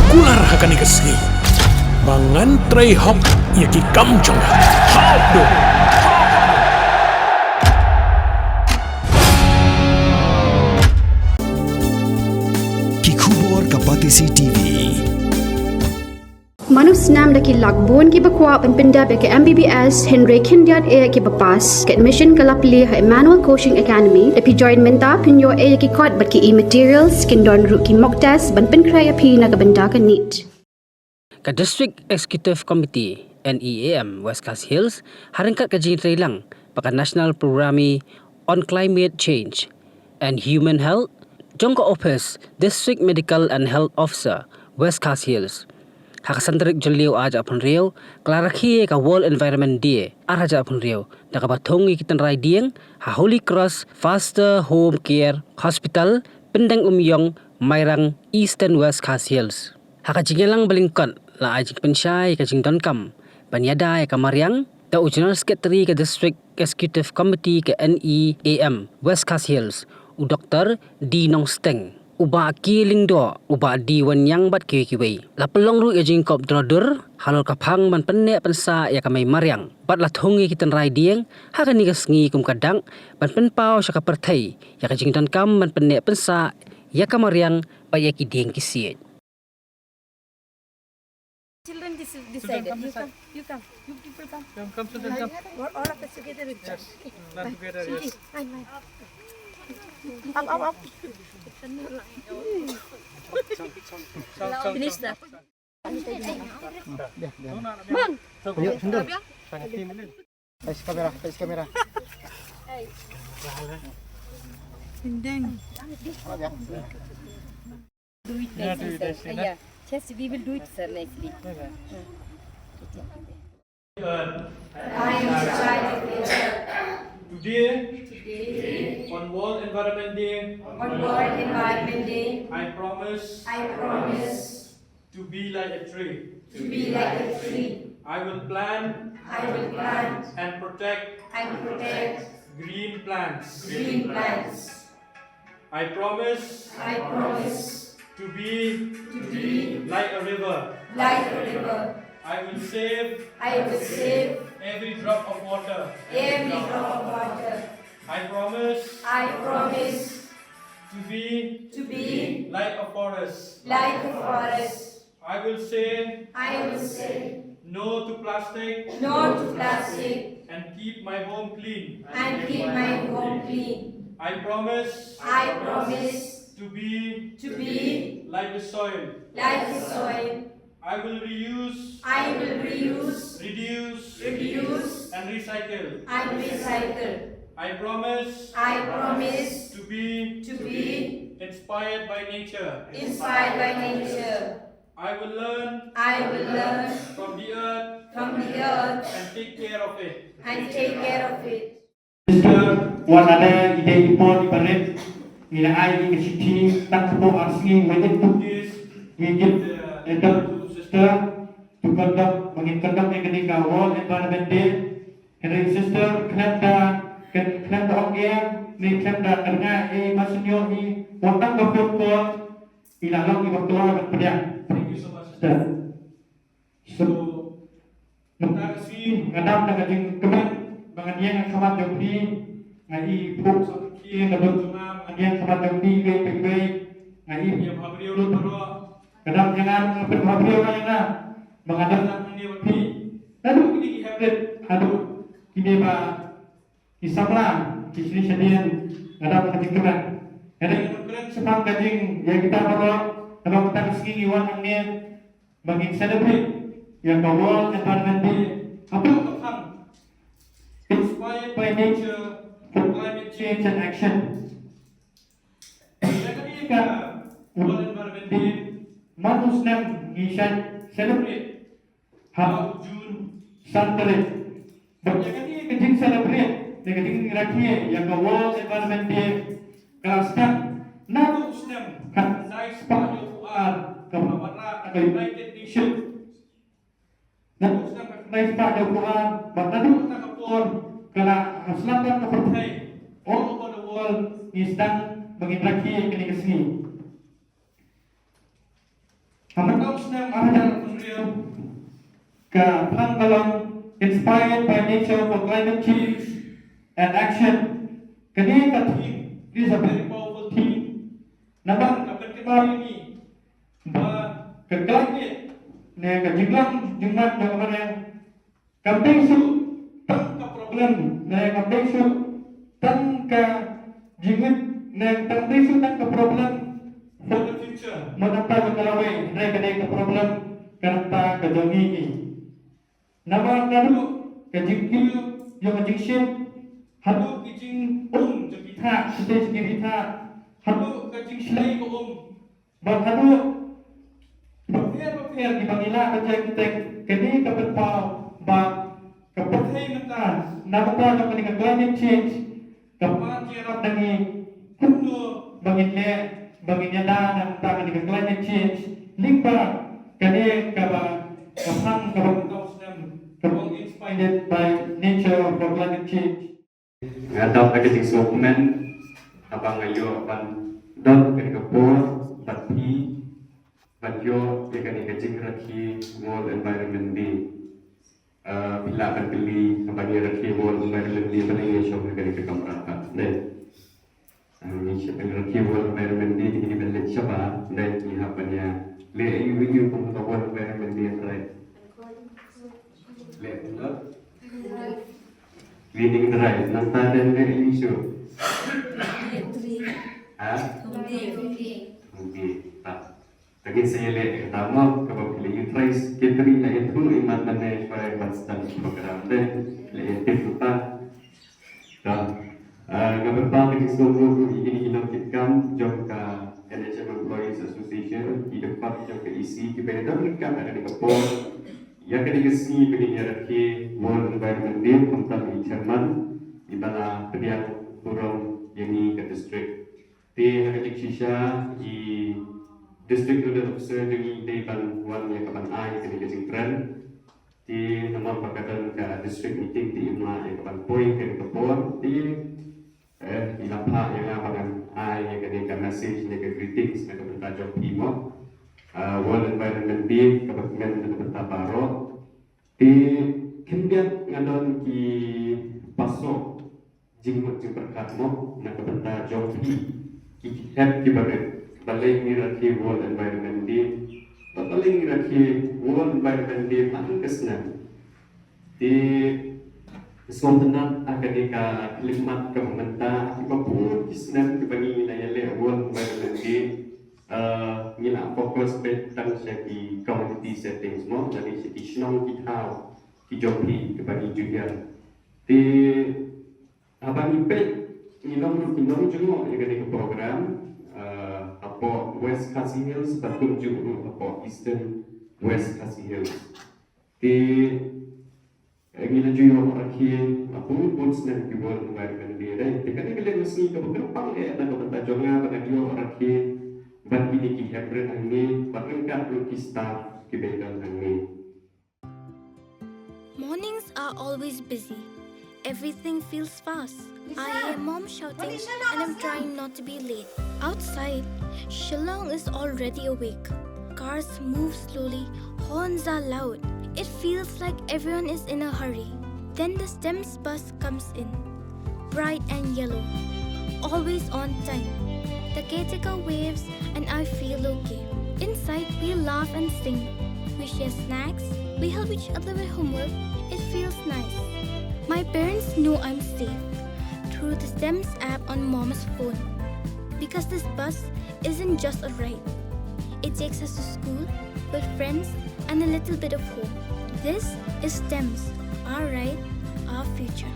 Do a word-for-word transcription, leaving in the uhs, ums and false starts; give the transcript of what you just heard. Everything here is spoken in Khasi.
Kular ha kane ka sngi ba ngan trei hok ïa ki kam jong nga. Hok do. Ki khubor ka Batesi T V. Man u snem da ki lak bun kiba kwah ban pyndep ïa ka M B B S, hynrei khyndiat eh kiba pass. Ka admission ka la plie ha Emmanuel Coaching Academy. Lada phi join mynta phin ïoh eh ïa ki kot bad ki e-materials, kin don ruh ki mock test ban pynkhreh ïa phi na ka bynta ka NEET. Ka District Executive Committee, N E A M, West Khasi Hills, ha ryngkat ka jingïatreilang bad ka National Programme on Climate Change and Human Health, jong ka ophis District Medical and Health Officer, West Khasi Hills, ha ka san tarik Jylliew ar hajar arphew hynriew, ka la rakhe ïa ka World Environment Day ar hajar arphew hynriew da kaba thung ïa ki tynrai dieng ha Holy Cross Foster Home Care Hospital, Pyndengumiong, Mairang, Eastern West Khasi Hills. Ha ka jingïalang ba lyngkot, la ai jingpynshai ïa ka jingdonkam ban ïada ïa ka mariang da u General Secretary ka District Executive Committee ka N E A M West Khasi Hills, u Doktor D Nongsteng, u Bah K Lyngdoh, u Bah D Wanniang bad kiwei kiwei. La pynlong ruh ïa ka jingkop dro dur halor ka phang ban pynneh pynsah ïa ka mei mariang bad la thung ïa ki tynrai dieng ha kane ka sngi kum ka dak ban pynpaw sha ka pyrthei ïa ka jingdonkam ban pynneh pynsah ïa ka mariang bad ïa ki dieng ki siej. Children, this, this side. Come this side. You come. You people come. Come, come, children, come. All, all of us together. Yes. Learn together, yes. Fine, fine. Up, up, up. Finish that. Bang. Ayo, sendal. Face kamera, face kamera. Ding. Do it nicely, sir. Yeah, do it nicely, yeah. Just we will do it, sir, nicely. Okay. I am child of nature. Today, on World Environment Day, on World Environment Day, I promise, I promise to be like a tree. To be like a tree. I will plant. I will plant. And protect. And protect. Green plants. Green plants. I promise. I promise. To be. To be. Like a river. Like a river. I will save. I will save. Every drop of water. Every drop of water. I promise. I promise. To be. To be. Like a forest. Like a forest. I will say. I will say. No to plastic. No to plastic. And keep my home clean. And keep my home clean. I promise. I promise. To be. To be. Like the soil. Like the soil. I will reuse. I will reuse. Reduce. Reduce. And recycle. And recycle. I promise. I promise. To be. To be. Inspired by nature. Inspired by nature. I will learn. I will learn. From the earth. From the earth. And take care of it. And take care of it. Minister, wat lada i dei i por i barit, ngi la ai ïa ka shithi tang hapoh ar sngi, wei dei tu. Ngi kit, eh, dok, sister, to conduct, ba ngin conduct ïa kane ka World Environment Day. Hynrei sister, khlem da, khlem da ong ïa, ne khlem da kynga ïa i, ma shu ïoh i, wat tang ka phone call, i la long iba kloi ban pdiang. Thank you so much, sister. So, mynta ka sngi nga dap da ka jingkmen ba ngan ïeng ha khmat jong phi, nga i phuh sa ki, nga don jong nga, ba ngan ïeng ha khmat jong phi, iwei pa iwei, nga i ïa pha briew lut baroh. Nga dap ïa nga, nga pynbha briew nga ïa nga, ba nga dap hangne bad phi. Naduh kine ki hapdeng, haduh kine ba ki samla, ki sli shadien, nga dap da ka jingkmen. Nga dei ngan kren shaphang ka jing, ïa kita baroh, namar mynta ka sngi ngi wan hangne, ba ngin celebrate ïa ka World Environment Day. Hapoh ka phang Inspired by Nature for Climate Change and Action. Ïa kane ka World Environment Day, man u snem ngi shait celebrate ha u June san tarik. Bad ïa kane ka jing celebrate, ïa ka jingrakhe ïa ka World Environment Day, ka la sdang naduh u snem khatkhyndai spah hynñiewphew ar, kaba la wanrah da ka United Nations. Naduh u snem khatkhyndai spah hynñiewphew ar bad naduh kata ka por, ka la ha sla ka pyrthei, all over the world, ngi sdang ba ngin rakhe ïa kane ka sngi. Ha mynta u snem ar hajar arphew hynriew ka phang ka long Inspired by Nature for Climate Change and Action. Kane ka theme is a very powerful theme. Namar ka pynkynmaw ïa ngi ba ka climate ne ka jinglong jingman jong ka bneng kam dei shuh tang ka problem ne kam dei shuh tang ka jingmut ne kam dei shuh tang ka problem for the future. Mo, nangta jong ka lawei, hynrei ka dei ka problem ka nangta ka jong ngi. Namar naduh ka jingkiew jong ka jingshit haduh ki jingum jong ki thah, shatei sha ki ri thah, haduh ka jingshlei ka um, bad haduh bapher bapher kiba ngi lah ban jia kyrteng, kane ka pynpaw ba ka pyrthei mynta, na bynta jong kane ka climate change, ka pan jingïarap na ngi kumno ba ngin leh ba ngin ïada na bynta kane ka climate change, lyngba kane kaba ka phang kaba mynta u snem kaba long Inspired by Nature for Climate Change. Nga dap da ka jingsngewkmen haba nga ïoh ban don kane ka por bad phi ban ïoh ïa kane ka jingrakhe World Environment Day. Eh, phi lah ban kylli haba ngi rakhe World Environment Day, balei ngi shong ha kane ka kamra pat, dei? Eh, ngi shong ban rakhe World Environment Day, ngi ban leit shabar, dei, ngi hap ban ïa leh ïa u kum ka World Environment Day, right? Leh pula. Cleaning drive, nangta dang leh ïa u shuh. Ha? Okay, tak. Tang ngin sa ïaleh ïa kata mo, kaba phi la ïa try secretary la ïathuh ïa man mane shwa ban start program, dei, la ïa tip ruh ta. Ka, ah, nga pynpaw ka jingsngewnguh ruh ïa kine ki nongkitkam jong ka N H M Employees Association, ki dkhot jong ka E C, kiba ïadon ryngkat ha kane ka por ïa kane ka sngi ba ngin ïa rakhe World Environment Day, khamtam i chairman iba la pdiang burom ïa ngi ka district. Te ha ka jingshisha i District Nodal Officer jong ngi dei ban wan ïa ka ban ai kane ka jingkren. Te namar ba ka don ka district meeting te im lah ïa ka ban poi kane ka por. Te, eh, i la phah ïa nga ba ngan ai ïa kane ka message ne ka greetings na ka bynta jong phi mo. Ah, World Environment Day kaba kmen na ka bynta baroh. Te khyndiat nga don ki paso jingmut jingpyrkhat mo na ka bynta jong phi ki hep ki barit, balei ngi rakhe World Environment Day, bad balei ngi rakhe World Environment Day man ka snem. Te sngewtynnat ha kane ka khyllipmat kaba mynta, kiba bun ki snem kiba ngi la ïaleh World Environment Day, eh, ngi la focus beit tang sha ki community settings mo, lane sha ki shnong ki thaw ki jong phi kiba ngi ju hiar. Te haba ngi peit, ngi long ruh ki nongjngoh ïa kane ka program, eh, hapoh West Khasi Hills bad kumjuh ruh hapoh Eastern West Khasi Hills. Te, eh, ngi la ju ïoh rakhe ha bun bun snem ki World Environment Day, dei. Te kane ka long ka sngi kaba kyrpang eh na ka bynta jong nga ba ngan ïoh rakhe bad kine ki hynmen hangne bad ryngkat ruh ki staff kiba ïadon hangne. Mornings are always busy. Everything feels fast. I hear mom shouting and I'm trying not to be late. Outside, Shillong is already awake. Cars move slowly, horns are loud. It feels like everyone is in a hurry. Then the STEMS bus comes in. Bright and yellow. Always on time. The caretaker waves and I feel okay. Inside, we laugh and sing. We share snacks. We help each other with homework. It feels nice. My parents know I'm safe through the STEMS app on mom's phone. Because this bus isn't just a ride. It takes us to school, with friends, and a little bit of hope. This is STEMS, our ride, our future.